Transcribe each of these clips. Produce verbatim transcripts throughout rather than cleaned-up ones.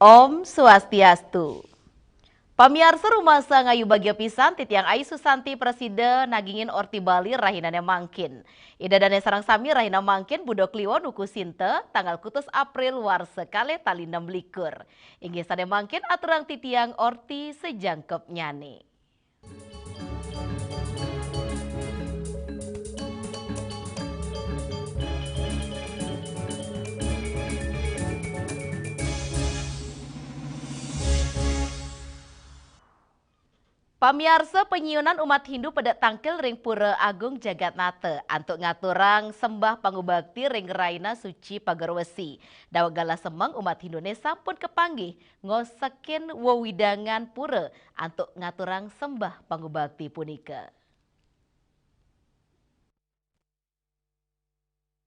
Om Swastiastu. Pamiarsa, rumasa ngayu bagia pisan titiang Ai Susanti prasida nagingin orti Bali rahinane mangkin. Ida dane sareng sami, rahina mangkin Budo Kliwon wuku Sinta, tanggal kutus April warsa kalih tali nem likur. Inggih sane mangkin aturang titiang orti sajangkepnyane. Pamiarsa, panyiunan umat Hindu peda tangkil ring Pura Agung Jagatnata antuk ngaturang sembah pangubakti ring rahina suci Pagerwesi. Daweg galah semeng umat Hindune sampun kapanggih ngosekin wewidangan pura antuk ngaturang sembah pangubakti punika.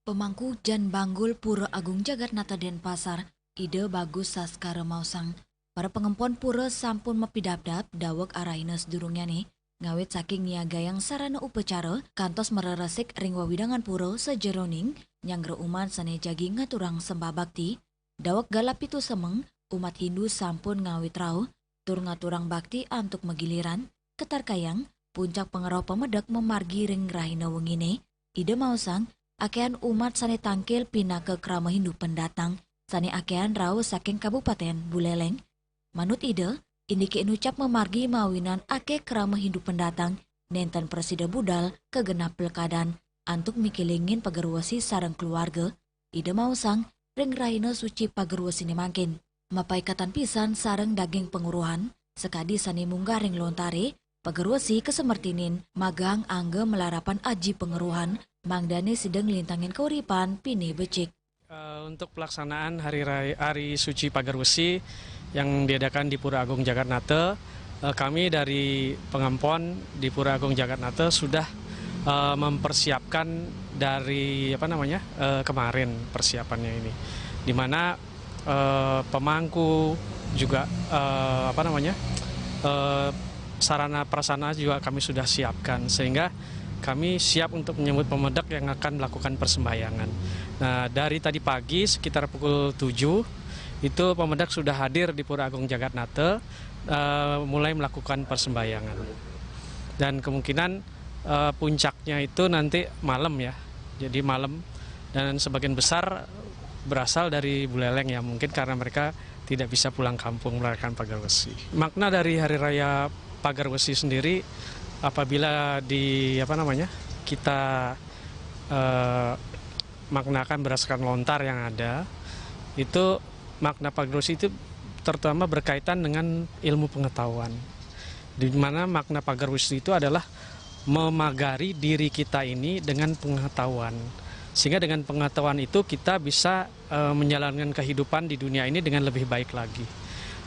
Pemangku Jan Banggul Pura Agung Jagatnata Denpasar, Ida Bagus Saskara maosang, para pangempon pura sampun mapidabdab daweg arahina sadurungnyane, ngawit saking nyiagayang sarana upacara kantos mareresik ring wewidangan pura sajeroning nyanggra umat sane jagi ngaturang sembah bakti. Daweg galah pitu semeng, umat Hindu sampun ngawit rauh tur ngaturang bakti antuk magiliran, katarkayang puncak pangrauh pamedek mamargi ring rahina wengine. Ida maosang, akehan umat sane tangkil pinaka krama Hindu pendatang, sane akehan rauh saking Kabupaten Buleleng. Manut Ida, indike inucap mamargi mawinan akeh krama Hindu pendatang nenten prasida budal ka genah plekadan antuk mikilingin Pagerwesi sareng keluarga. Ida maosang, ring rahina suci Pagerwesine mangkin, mapaikatan pisan sareng daging panguruhan, sakadi sane munggah ring lontare, Pagerwesi kasemertinin magang angga malarapan aji panguruhan, mangdane sida nglintangin kauripan pinih becik. Eh, untuk pelaksanaan hari raya, hari suci Pagerwesi yang diadakan di Pura Agung Jagatnata, eh, kami dari pengempon di Pura Agung Jagatnata sudah, eh, mempersiapkan dari, apa namanya, eh, kemarin persiapannya ini, di mana, eh, pemangku juga, eh, apa namanya, eh, sarana prasarana juga kami sudah siapkan, sehingga kami siap untuk menyambut pemedek yang akan melakukan persembahyangan. Nah, dari tadi pagi sekitar pukul tujuh itu pemedek sudah hadir di Pura Agung Jagatnata, eh, mulai melakukan persembahyangan. Dan kemungkinan, eh, puncaknya itu nanti malam, ya. Jadi malam, dan sebagian besar berasal dari Buleleng, ya, mungkin karena mereka tidak bisa pulang kampung merayakan Pagerwesi. Makna dari Hari Raya Pagerwesi sendiri, apabila di, apa namanya, kita, eh, maknakan berdasarkan lontar yang ada, itu makna Pagerwesi itu terutama berkaitan dengan ilmu pengetahuan, di mana makna Pagerwesi itu adalah memagari diri kita ini dengan pengetahuan, sehingga dengan pengetahuan itu kita bisa, eh, menjalankan kehidupan di dunia ini dengan lebih baik lagi.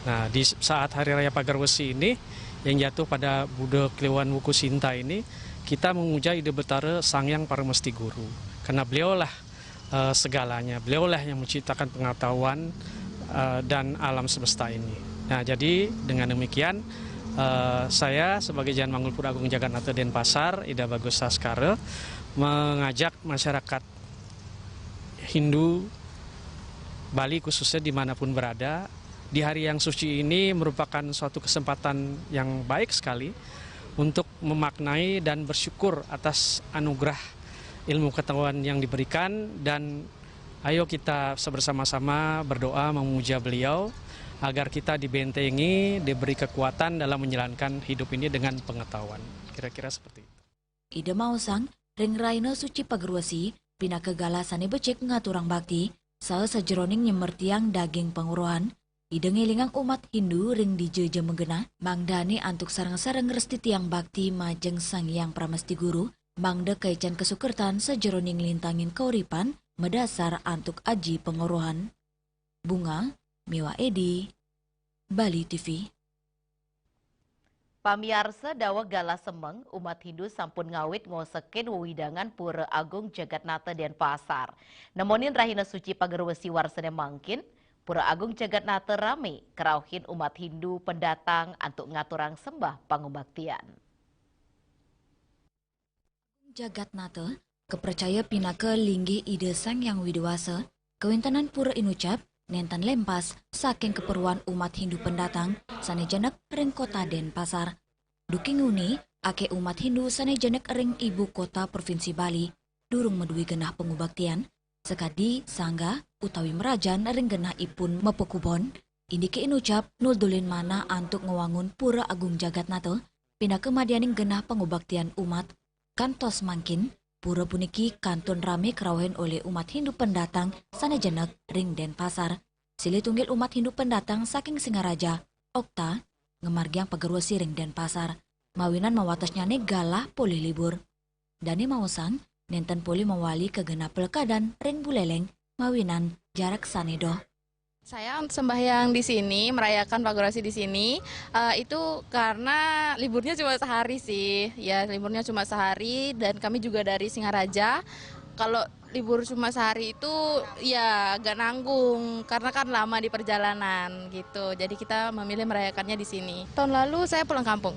Nah, di saat Hari Raya Pagerwesi ini yang jatuh pada Budo Kliwon Wuku Sinta ini, kita memuja Ida Betara Sang Hyang Paramesti Guru, karena beliaulah, eh, segalanya. Beliaulah yang menciptakan pengetahuan, eh, dan alam semesta ini. Nah, jadi dengan demikian, eh, saya sebagai Jan Banggul Pura Agung Jagatnata Denpasar, Ida Bagus Saskara, mengajak masyarakat Hindu Bali khususnya dimanapun berada, di hari yang suci ini merupakan suatu kesempatan yang baik sekali untuk memaknai dan bersyukur atas anugerah ilmu ketahuan yang diberikan, dan ayo kita bersama-sama berdoa memuja beliau agar kita dibentengi, diberi kekuatan dalam menjalankan hidup ini dengan pengetahuan. Kira-kira seperti itu. Ida maosang, ring rahina suci Pagerwesi, pinaka galah sane becik ngaturang bakti, saha sajeroning nyemertiang daging panguruhan, Ida ngelingang umat Hindu ring dija ja magenah, mangdane antuk sareng-sareng resti tiang bakti majeng Sang Hyang Pramesti Guru, mangda kaican kasukertan sajeroning nglintangin kauripan madasar antuk aji pangorohan. Bunga miwah Edi, Bali T V. Pamiarsa, daweg galah semeng, umat Hindu sampun ngawit ngosekin wewidangan Pura Agung Jagatnata Denpasar. Nemonin rahina suci Pagerwesi warsane mangkin, Pura Agung Jagatnata rame karauhin umat Hindu pendatang antuk ngaturang sembah pangubaktian. Jagatnata kapracaya pinaka linggih Ida Sang Hyang Widi Wasa, kawentenan pura inucap nenten lempas saking kaperluan umat Hindu pendatang sane jenek ring Kota Denpasar. Duke nguni, akeh umat Hindu sane jenek ring ibu kota Provinsi Bali durung madue genah pangubaktian, sakadi sanggah utawi mrajan ring genahipun mapakubon, indike inucap nuldulin manah antuk ngwangun Pura Agung Jagatnata pinaka madyaning genah pangubaktian umat. Kantos mangkin, pura puniki kantun rame karauhin olih umat Hindu pendatang sane jenek ring Denpasar. Silih tunggil umat Hindu pendatang saking Singaraja, Okta, ngamargiang Pagerwesi ring Denpasar, mawinan mawatesnyane galah polih libur. Dane maosang, nenten polih mawali ka genah plekadan ring Buleleng, mawinan jarak sane doh. Saya untuk sembahyang di sini, merayakan Pagerwesi di sini, eh, itu karena liburnya cuma sehari sih. Ya, liburnya cuma sehari dan kami juga dari Singaraja. Kalau libur cuma sehari itu ya agak nanggung karena kan lama di perjalanan gitu. Jadi kita memilih merayakannya di sini. Tahun lalu saya pulang kampung.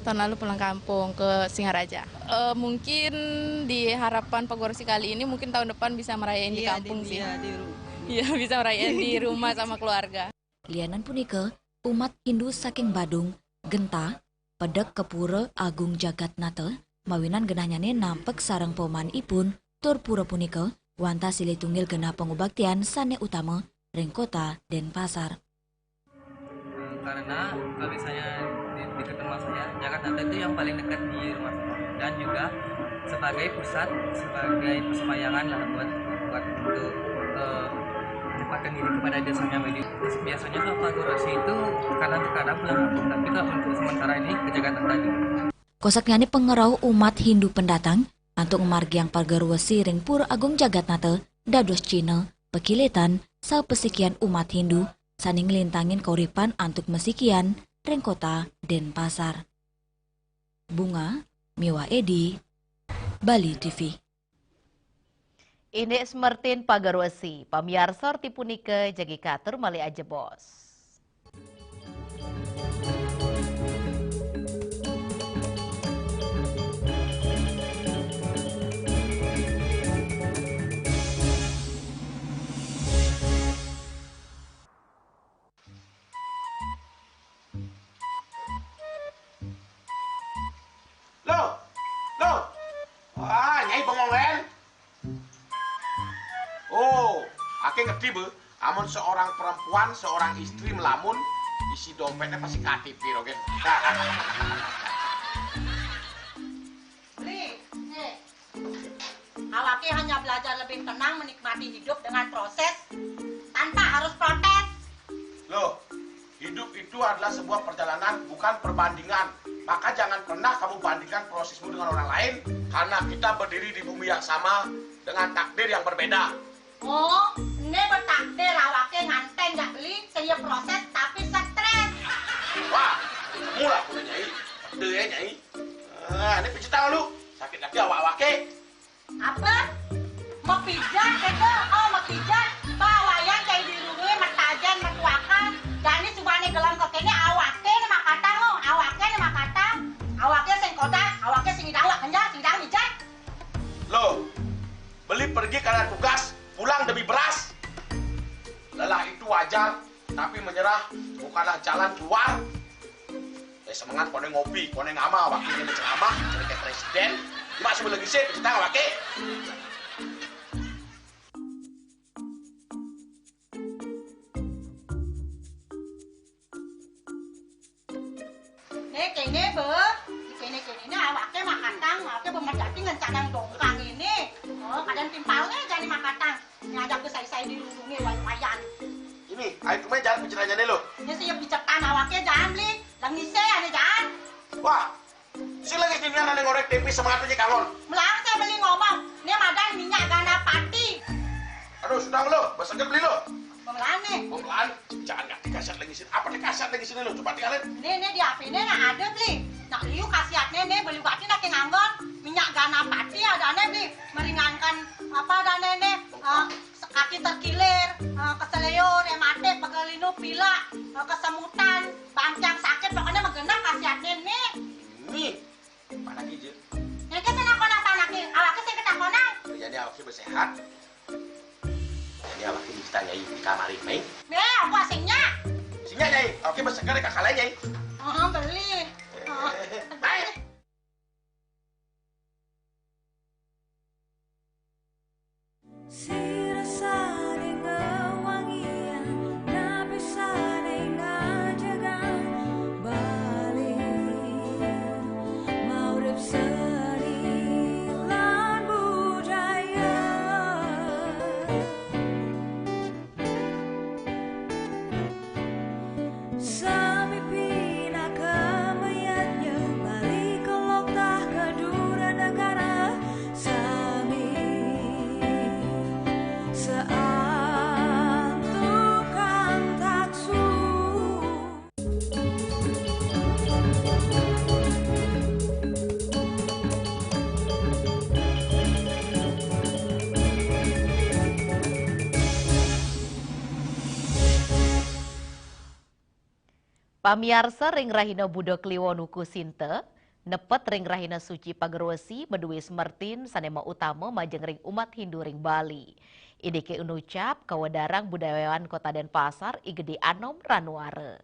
Tahun lalu pulang kampung ke Singaraja. Eh, mungkin di harapan Pagerwesi kali ini mungkin tahun depan bisa merayain di Iya, di, kampung sih. Iya, di ru- Iya, bisa merayain di rumah sama keluarga. Lianan punika, umat Hindu saking Badung, Genta, pedek ka Pura Agung Jagatnata, mawinan genahnyane nampek sareng pawemanipun, tur pura punika wantah silih tunggil genah pangubaktian sane utama ring Kota Denpasar. Karena kalau misalnya di, di ketemu saya, Jakarta itu yang paling dekat di rumah saya. Dan juga sebagai pusat, sebagai persembayangan lah buat buat untuk eh, mendekatkan diri kepada desanya. Jadi biasanya kalau Pagerwesi itu kadang-kadang pulang kampung, tapi kalau untuk sementara ini ke Jakarta juga. Kosaknyane pangrauh umat Hindu pendatang antuk ngamargiang Pagerwesi ring Pura Agung Jagatnata dados cihna pakilitan saha pasikian umat Hindu sane nglintangin kauripan antuk masikian ring Kota Denpasar. Bunga miwah Edi, Bali T V. Indik semertin Pagerwesi, pamiarsa, reti punika jagi katur malih ajebos. Loh, loh. Wah, Nyai bengong, Len. Oh, ake ngerti, Be. Amun seorang perempuan, seorang istri melamun, isi dompetnya pasti K T P, Rogen. Beli, nih. Awake hanya belajar lebih tenang menikmati hidup dengan proses tanpa harus protes. Loh, hidup itu adalah sebuah perjalanan, bukan perbandingan. Maka jangan pernah kamu bandingkan prosesmu dengan orang lain, karena kita berdiri di bumi yang sama dengan takdir yang berbeda. Oh, ini bertakdir awake nganten jak beli, saya proses tapi stres. Wah, mula punya Nyai. Ada ya, Nyai. Ah, ini pijit tangan lu. Sakit lagi awak-awake. Apa? Mapijat kata, oh mapijat. Bawayan cai dirungi, matajen, matuakan. Jani subane gelam kekene awake ne makatang, oh. Awake ne makatang. Awake sing kodak, awake sing idang wak kenjal, sing idang mijat. Loh, beli pergi karena tugas, pulang demi beras. Lelah itu wajar, tapi menyerah bukanlah jalan keluar. Eh, semengan kone ngopi, kone ngama, wakilnya menceramah, jadi kayak presiden. Cuma sebelum lagi sih, kita nggak pakai. Nih, kene, Be. Kene, kene, ini awake makatang, awake bemerjati ngencanang dongkang ini. Oh, kadang timpalnya jadi makatang. Ngajak ke sai-sai dirungi wayan-wayan. Ini, Ayo, cuma jangan pikirannya nih lo. Ini sih ya picetan awaknya jangan beli. Lengise ya nih jangan. Wah, si lagi sini ada ngorék T V semangat aja kangen. Melarang saya beli ngomong. Ini madan minyak gana pati. Aduh, sudah lo, besoknya beli lo. Pemelaan nih. Pemelaan, jangan ngerti kasat lagi sini. Apa nih kasat lagi sini lo? Coba tinggalin. Ini, ini di H P ini nah ada beli. Nah, liu khasiatnya nih beli bati nak nganggon. Minyak gana pati ada nih beli. Meringankan apa ada nih, nih, eh, kaki terkilir, eh, keseleo, rematik, pegal linu, pilek, eh, kesemutan, bangkiang sakit, pokoknya mah genep khasiatnya nih. Nih, mana gigi? Yang ke sana kono tanah nih, awaknya sih kita kono. Jadi awaknya bersehat. Jadi awaknya bisa nyai di kamar ini. Nih, aku asingnya. Sini nyai, awaknya bersegar kakak lain nyai. Oh, beli. Oh. Baik. Sira saling ngewangian, tapi saling ngajagang Bali. Maurip seni lan budaya. Sami pinaka mayadnya Bali kelok tah kedura negara. Sami seantukan taksu. Pamiarsa, ring rahina Buda Kliwon wuku Sinta, nepet ring rahina suci Pagerwesi madué smertin sané mautama majeng ring umat Hindu ring Bali. Indiké inucap kawedarang Budayawan Kota Denpasar, I Gedé Anom Ranuara.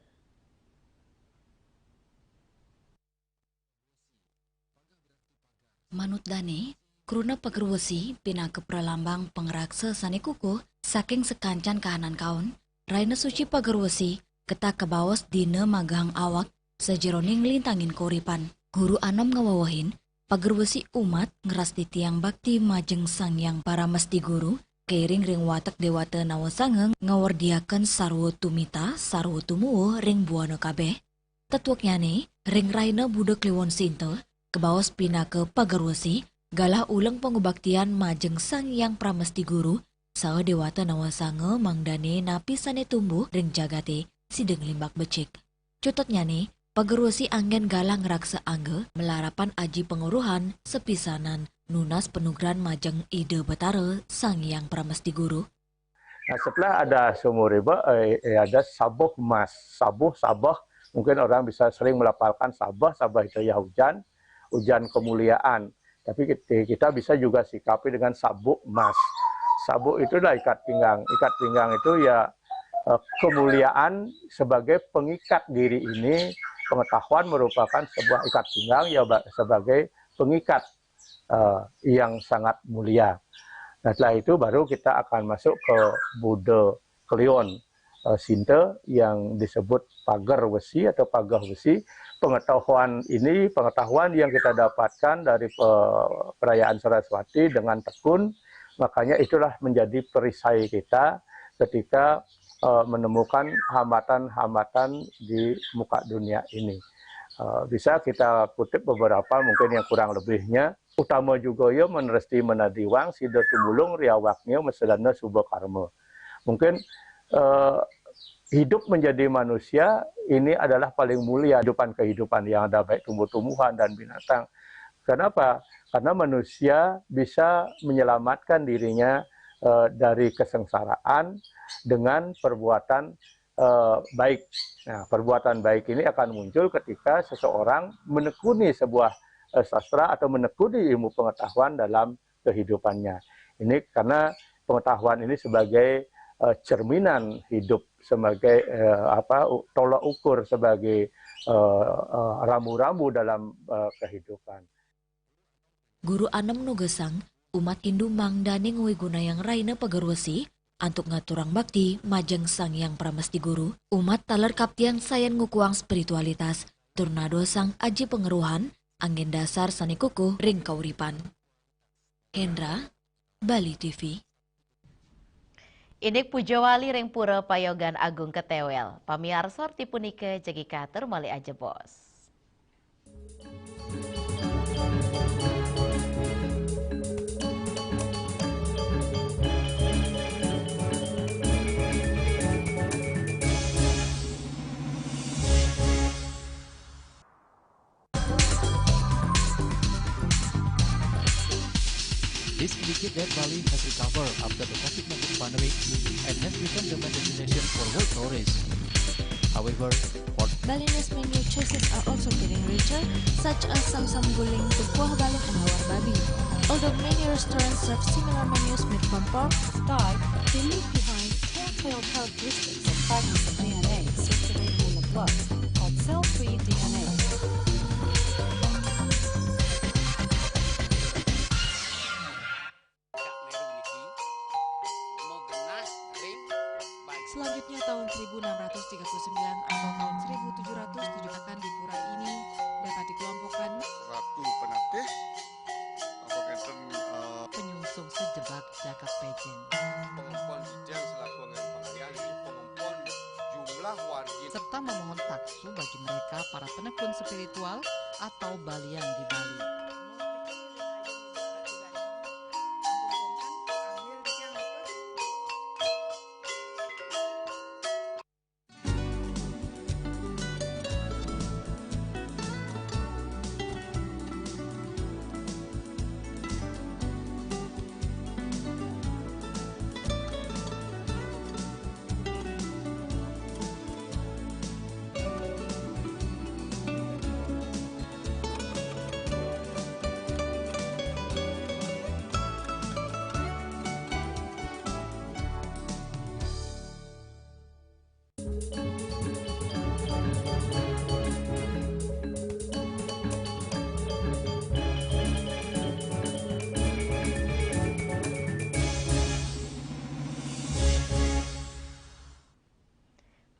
Manut dané, kruna Pagerwesi pinaka pralambang pangraksa sané kukuh saking sakancan kahanan kaon, rahina suci Pagerwesi ketah kabaos dina magehang awak sajeroning nglintangin kauripan. Guru Anom ngawewehin, Pagerwesi umat ngrastitiang bakti majeng Sang Hyang Paramesti Guru, kairing ring watek déwata nawasanga ngawerdiaken sarwa tumita, sarwa tumuwuh ring buana kabéh. Tetueknyané, ring rahina Buda Kliwon Sinta, kabaos pinaka Pagerwesi, galah uleng pangubaktian majeng Sang Hyang Pramesti Guru, saha déwata nawasanga mangdané napi sané tumbuh ring jagaté sida nglimbak becik. Cutetnyané, Pagerwesi anggén galah ngraksa angga, malarapan aji panguruhan, sapisanan nunas panugrahan majeng Ida Batara Sang Hyang Pramesti Guru. Nah, setelah ada sumur iba, eh, eh, ada sabuh mas, sabuh, sabah. Mungkin orang bisa sering melafalkan sabah, sabah itu ya hujan, hujan kemuliaan. Tapi kit-, kita bisa juga sikapi dengan sabuk mas. Sabuk itu adalah ikat pinggang. Ikat pinggang itu ya, eh, kemuliaan sebagai pengikat diri ini. Pengetahuan merupakan sebuah ikat pinggang ya ba-, sebagai pengikat eh, yang sangat mulia. Nah, setelah itu baru kita akan masuk ke Buddha Kliwon, eh, Sinta yang disebut Pager Wesi atau Pagah Wesi. Pengetahuan ini, pengetahuan yang kita dapatkan dari pe-, perayaan Saraswati dengan tekun, makanya itulah menjadi perisai kita ketika, eh, menemukan hambatan-hambatan di muka dunia ini. Eh, bisa kita kutip beberapa mungkin yang kurang lebihnya. Utama juga ya menresti menadiwang sida tumulung riawaknya masadana suba karma. Mungkin, eh, hidup menjadi manusia ini adalah paling mulia kehidupan-kehidupan yang ada, baik tumbuh-tumbuhan dan binatang. Kenapa? Karena manusia bisa menyelamatkan dirinya, eh, dari kesengsaraan dengan perbuatan, eh, baik. Nah, perbuatan baik ini akan muncul ketika seseorang menekuni sebuah, eh, sastra atau menekuni ilmu pengetahuan dalam kehidupannya. Ini karena pengetahuan ini sebagai, eh, cerminan hidup, sebagai, eh, apa, u-, tolak ukur, sebagai, eh, eh, rambu-rambu dalam, eh, kehidupan. Guru Anom nugasang, umat Hindu mangdané ngwigunayang rahina Pagerwesi antuk ngaturang bakti majeng Sang Hyang Pramesti Guru. Umat taler kaptian sayan ngukuhang spiritualitas tur nadosang aji panguruhan anggén dasar sané kukuh ring kauripan. Hendra, Bali T V. Indik pujawali ring Pura Payogan Agung Ketewel. Pamiarsa, ri punika jagi katur malih ajebos. This indicates that Bali has recovered after the COVID nineteen pandemic and has become the main destination for world tourists. However, for Balinese menu choices are also getting richer, such as Samsam Guling, Tepuh Balung, and Hawar Babi. Although many restaurants serve similar menus made from pork, Sky, they leave behind telltale characteristics of fragments of D N A circulating in the blood called cell-free D N A. Selanjutnya, tahun seribu enam ratus tiga puluh sembilan atau tahun seribu tujuh ratus tujuh akan di pura ini dapat dikelompokkan Ratu Penatih, apa ngenten, eh, penyungsung sejebak jagat pejen. Pengempon dijang selaku anggaran pengalian, jadi pengempon jumlah wargi. Serta memohon taksu bagi mereka para penekun spiritual atau balian di Bali.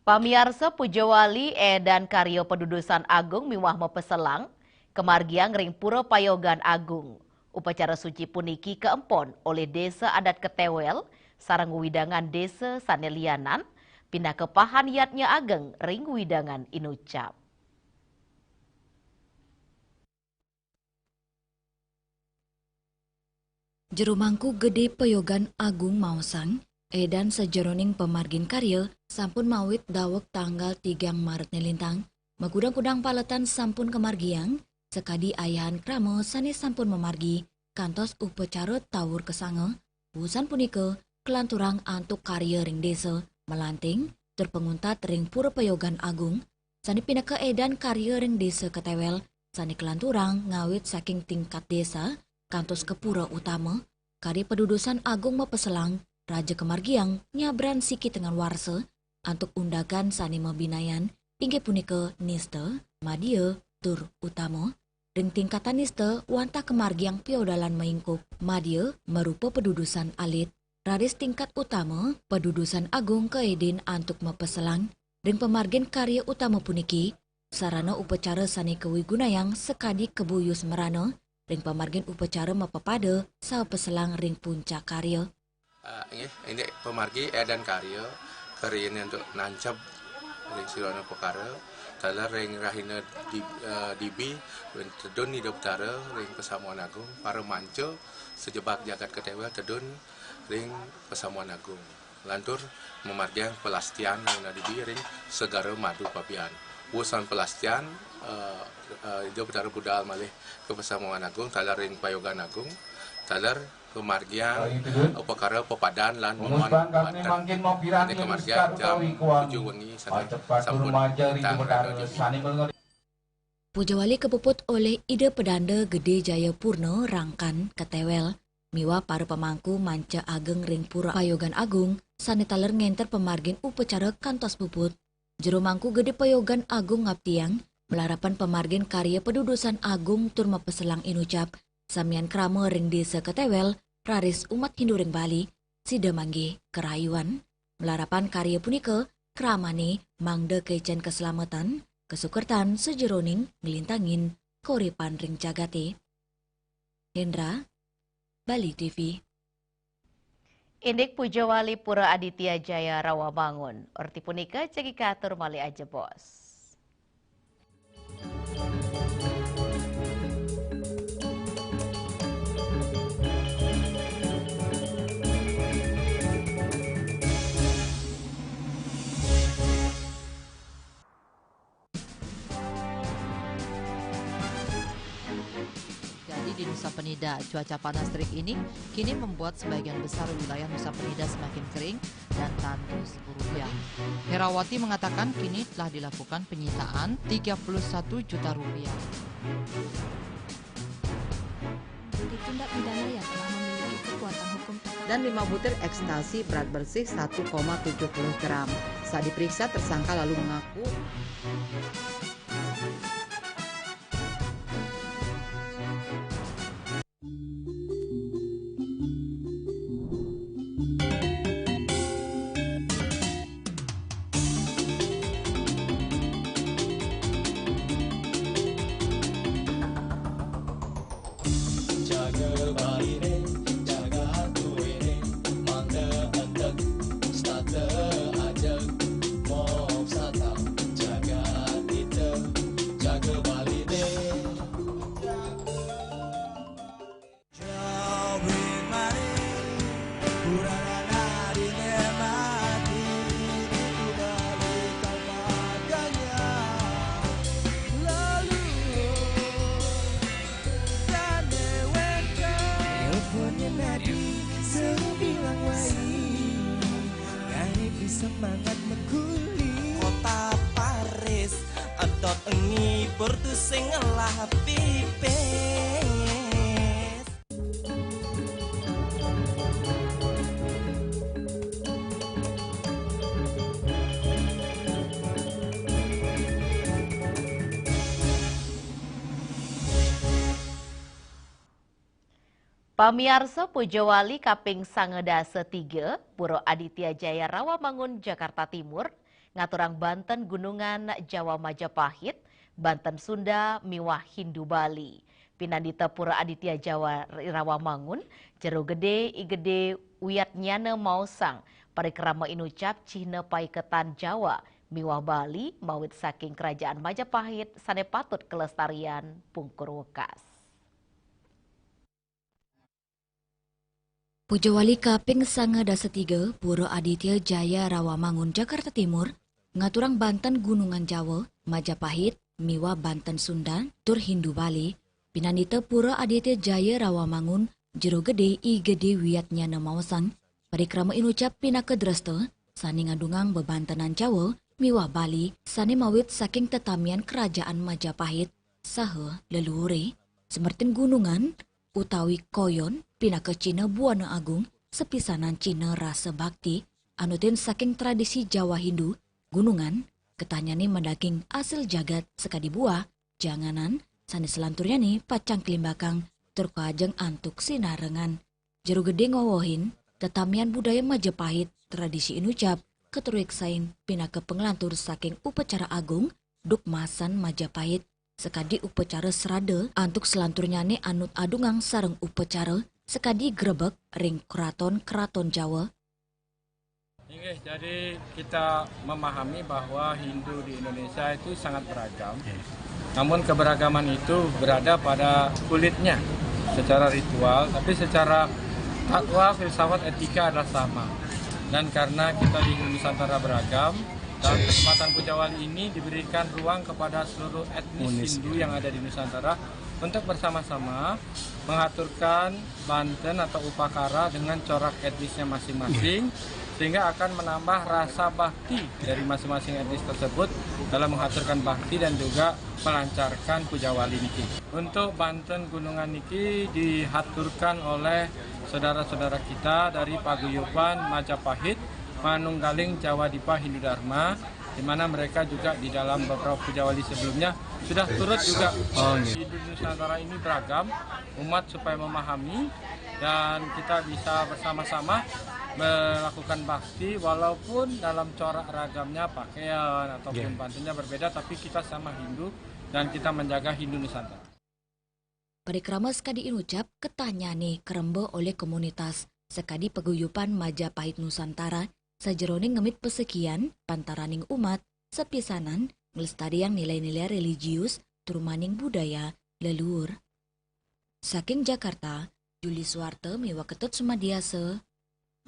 Pamiarsa, pujawali edan karya padudusan agung miwah mapaselang kamargiang ring Pura Payogan Agung. Upacara suci puniki kaempon olih Desa Adat Ketewel sareng wewidangan desa sane lianan, pinaka pahan yadnya ageng ring wewidangan inucap. Jero Mangku Gede Payogan Agung maosang, edan sajeroning pamargin karya sampun mawit daweg tanggal tigang Maret nilintang, makudang-kudang paletan sampun kamargiang, sakadi ayahan krama sane sampun mamargi, kantos upacara tawur kasanga, wusan punika kalanturang antuk karya ring desa, malanting, tur panguntat ring Pura Payogan Agung, sane pinaka edan karya ring Desa Ketewel, sane kalanturang ngawit saking tingkat desa, kantos ka pura utama, karya padudusan agung mapaselang, raja kamargiang nyabran siki tengen warsa, antuk undagan sane mabinayan, inggih punika nista, madya, tur utama. Ring tingkatan nista wantah kamargiang piodalan maingkup, madya, marupa padudusan alit, raris tingkat utama, padudusan agung kaedin antuk mapaselang. Ring pamargin karya utama puniki, sarana upacara sane kawigunayang sakadi kabuyus marana, ring pamargin upacara mapapada saha paselang ring puncak karya. Ah, inggih, indik pamargi edan karya, karya ini antuk nancep ring sirana upakara, taler ring rahina di-, eh, dibi, ring tedun Ida Betara, ring Pasamuan Agung, para manca, sejebak jagat Ketewel tedun ring Pasamuan Agung. Lantur mamargiang pelastian ring dibi ring Segara Madu Pabian. Wusan pelastian, eh, eh, Ida Betara budal malih ka Pasamuan Agung, taler ring Payogan Agung, taler pamargiang upakara papadan lan mamuan banten. Ida kamargiang jam tujuh wengi sane sampun tang rada dibi. Pujawali kapuput olih Ida Pedanda Gede Jaya Purna Rangkan Ketewel, miwah para pamangku manca ageng ring Pura Payogan Agung, sane taler ngenter pamargin upacara kantos puput. Jero Mangku Gede Payogan Agung ngaptiang, malarapan pamargin karya padudusan agung tur mapaselang inucap, samian krama ring Desa Ketewel, raris umat Hindu ring Bali, sida manggih karayuan. Malarapan karya punika, kramane mangda kecen kaslamatan, kasukertan sajeroning nglintangin kauripan ring jagate. Hendra, Bali T V. Indik Pujawali Pura Aditya Jaya Rawamangun. Orti punika jagi katur malih ajebos. Jadi di Nusa Penida, cuaca panas terik ini kini membuat sebagian besar wilayah Nusa Penida semakin kering dan tandus rupiah. Herawati mengatakan kini telah dilakukan penyitaan tiga puluh satu juta rupiah. Tindak pidana yang telah memiliki kekuatan hukum tetap dan lima butir ekstasi berat bersih satu koma tujuh puluh gram. Saat diperiksa, tersangka lalu mengaku. Semangat mengkuli kota Paris, entot ngibur tu sing ngelah pipis. Pamiarsa, Pujawali kaping sanga dasa tiga, Pura Aditya Jaya Rawamangun, Jakarta Timur, ngaturang banten gunungan Jawa Majapahit, banten Sunda miwah Hindu Bali. Pinandita Pura Aditya Jawa Rawamangun, Jero Gede, I Gede, Wiyatnyana maosang, parikrama inucap cihna paiketan Jawa miwah Bali mawit saking Kerajaan Majapahit sane patut kelestarian pungkur wekas. Pujawali kaping sanga dasa tiga, Pura Aditya Jaya Rawamangun, Jakarta Timur, ngaturang banten gunungan Jawa, Majapahit, miwah banten Sunda, tur Hindu Bali, pinandita Pura Aditya Jaya Rawamangun, Jero Gede, I Gede Wiyatnyana maosang, parikrama inucap pinaka dresta, sane ngadungang bebantenan Jawa, miwah Bali, sane mawit saking tetamian Kerajaan Majapahit, saha leluhure, semertin gunungan, utawi koyon pinaka cihna buana agung, sepisanan cihna rasa bakti, anutin saking tradisi Jawa Hindu, gunungan, ketahnyane madaging asil jagat sakadi buah, janganan, sane selanturnyane pacang klimbakang tur kawajeng antuk sinarengan. Jero Gede ngowohin, tetamian budaya Majapahit, tradisi inucap, katureksain pinaka panglantur saking upacara agung, duk masan Majapahit, sakadi upacara srada antuk selanturnyane anut adungang sareng upacara sakadi grebeg ring kraton-kraton Jawa. Inggih, jadi kita memahami bahwa Hindu di Indonesia itu sangat beragam. Namun keberagaman itu berada pada kulitnya secara ritual, tapi secara takwa, filsafat, etika adalah sama. Dan karena kita di Nusantara beragam, dalam kesempatan Pujawali ini diberikan ruang kepada seluruh etnis Hindu yang ada di Nusantara untuk bersama-sama mengaturkan banten atau upakara dengan corak etnisnya masing-masing, sehingga akan menambah rasa bakti dari masing-masing etnis tersebut dalam mengaturkan bakti dan juga melancarkan Pujawali niki. Untuk banten gunungan niki dihaturkan oleh saudara-saudara kita dari paguyuban Majapahit, Manunggaling Jawa Dipa Hindu Dharma, di mana mereka juga di dalam beberapa Pujawali sebelumnya sudah turut juga. Oh, iya. Di Nusantara ini beragam, umat supaya memahami dan kita bisa bersama-sama melakukan bakti walaupun dalam corak ragamnya pakaian ataupun, iya, bantennya berbeda, tapi kita sama Hindu dan kita menjaga Hindu Nusantara. Parikrama sakadi inucap ketahnyane karemba olih komunitas sakadi paguyupan Majapahit Nusantara sajeroning ngemit pesekian pantaraning umat sapisanan nglestariang nilai-nilai religius tur maning budaya leluhur. Saking Jakarta, Juli Suwarta miwah Ketut Sumadiasa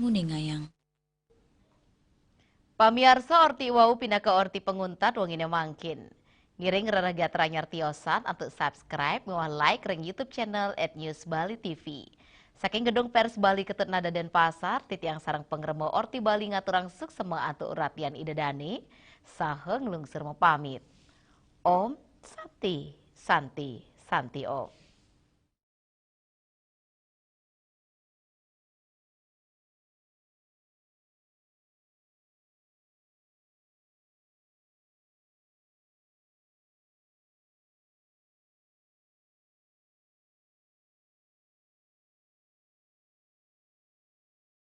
nguningayang. Pamiarsa, orti wau pinaka orti panguntat wengine mangkin. Ngiring rereh gatra nyartiosan antuk subscribe miwah like ring YouTube channel at News Bali T V. Saking Gedung Pers Bali Ketut Nada Denpasar, titiang sareng pangrema Orti Bali ngaturang suksema antuk ratian Ida dane, saha nglungsur mapamit. Om Santi, Santi, Santi Om.